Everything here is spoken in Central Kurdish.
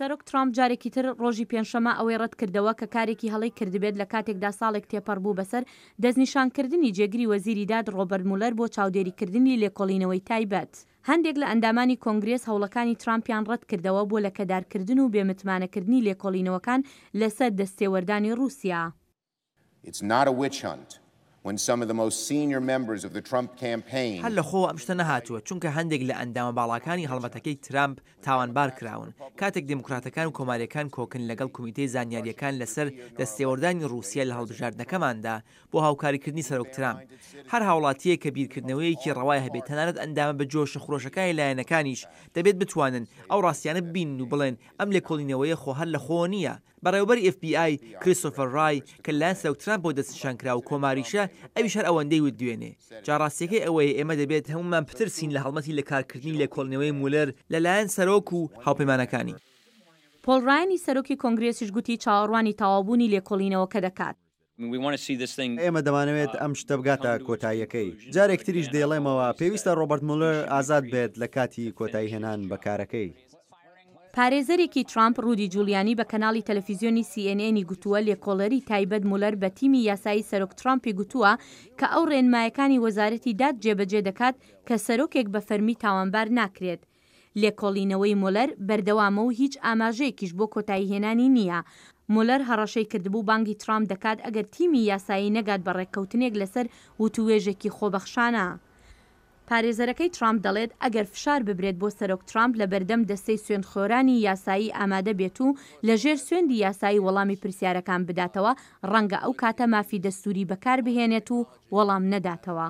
سەرۆک ترامپ جارێکی تر ڕۆژی پێنجشەممە ئەوەی ڕەتکردەوە کە کارێکی هەڵەی کردبێت لە کاتێکدا ساڵێک تێپەڕبوو بەسەر دەستنیشانکردنی جێگری وەزیری داد ڕۆبەرت مولەر بۆ چاودێریکردنی لێکۆڵینەوەی تایبەت. هەندێک لە ئەندامانی کۆنگرێس هەوڵەکانی ترامپیان ڕەتکردەوە بۆ لەکەدارکردن و بێ متمانەکردنی لێکۆڵینەوەکان لەسەر دەستێوەردانی ڕووسیا. It's not a witch hunt when some of the most senior members of the Trump campaign. هەر لە خۆوە ئەم شتە نەهاتووە، چونکە هەندێک لە ئەندامە باڵاکانی هەڵمەتەکەی ترامپ تاوانبار کراون، کاتێک دێموکراتەکان و کۆمارییەکان کۆکن لەگەڵ کومیتەی زانیارییەکان لەسەر دەستێوەردانی ڕووسیە لە هەڵبژاردنەکەماندا بۆ هاوکاریکردنی سەرۆک ترامپ. هەر هاوڵاتییەک کە بیرکردنەوەیەکی ڕەوای هەبێت، تەنانەت ئەندامە بە جۆشە خرۆشەکانی لایەنەکانیش، دەبێت بتوانن ئەو ڕاستیانە ببینن و بڵێن ئەم لێکۆڵینەوەیە خۆ هەر لە خۆوە نییە. بەڕێوەبەری ئێف بی ئای، کریستۆفەر ڕای، کە لەلایەن سەرۆک ترامپەوە دەستنیشان کرا و کۆماریشە، ئەویش هەر ئەوەندەی وت دوێنێ. جا ڕاستییەکەی ئەوەیە ئێمە دەبێت هەموومان بترسین لە هەڵمەتی لەکارکردنی لێکۆڵینەوەی مولەر لەلایەن سەرۆک و هاوپەیمانەکانی. پۆڵ ڕایانی سەرۆکی کۆنگرێسیش گوتی چاوەڕوانی تەواوبوونی لێکۆڵینەوەکە دەکات. ئێمە دەمانەوێت ئەم شتە بگاتە کۆتاییەکەی. جارێک تریش دەیڵێمەوە، پێویستە ڕۆبەرت مولەر ئازاد بێت لە کاتی کۆتاییهێنان بە کارەکەی. پارێزەرێکی ترامپ، ڕودی جولیانی بە کەناڵی تەلەفیزیۆنی سی ئێن ئێنی گوتووە، لێکۆڵەری تایبەت مولەر بە تیمی یاسایی سەرۆک ترامپی گوتووە کە ئەو ڕێنمایەکانی وەزارەتی داد جێبەجێ دەکات کە سەرۆکێک بە فەرمی تاوانبار ناکرێت. لێکۆڵینەوەی مولەر بەردەوامە و هیچ ئاماژەیەکیش بۆ کۆتاییهێنانی نییە. مولەر هەڕەشەی کردبوو بانگی ترامپ دەکات ئەگەر تیمی یاسایی نەگات بە ڕێککەوتنێک لەسەر وتووێژێکی خۆبەخشانە. پارێزەرەکەی ترامپ دەڵێت ئەگەر فشار ببرێت بۆ سەرۆک ترامپ لەبەردەم دەستەی سوێندخۆرانی یاسایی ئامادە بێت و لەژێر سوێندی یاسایی وەڵامی پرسیارەکان بداتەوە، ڕەنگە ئەو کاتە مافی دەستووری بەکاربهێنێت و وەڵام نەداتەوە.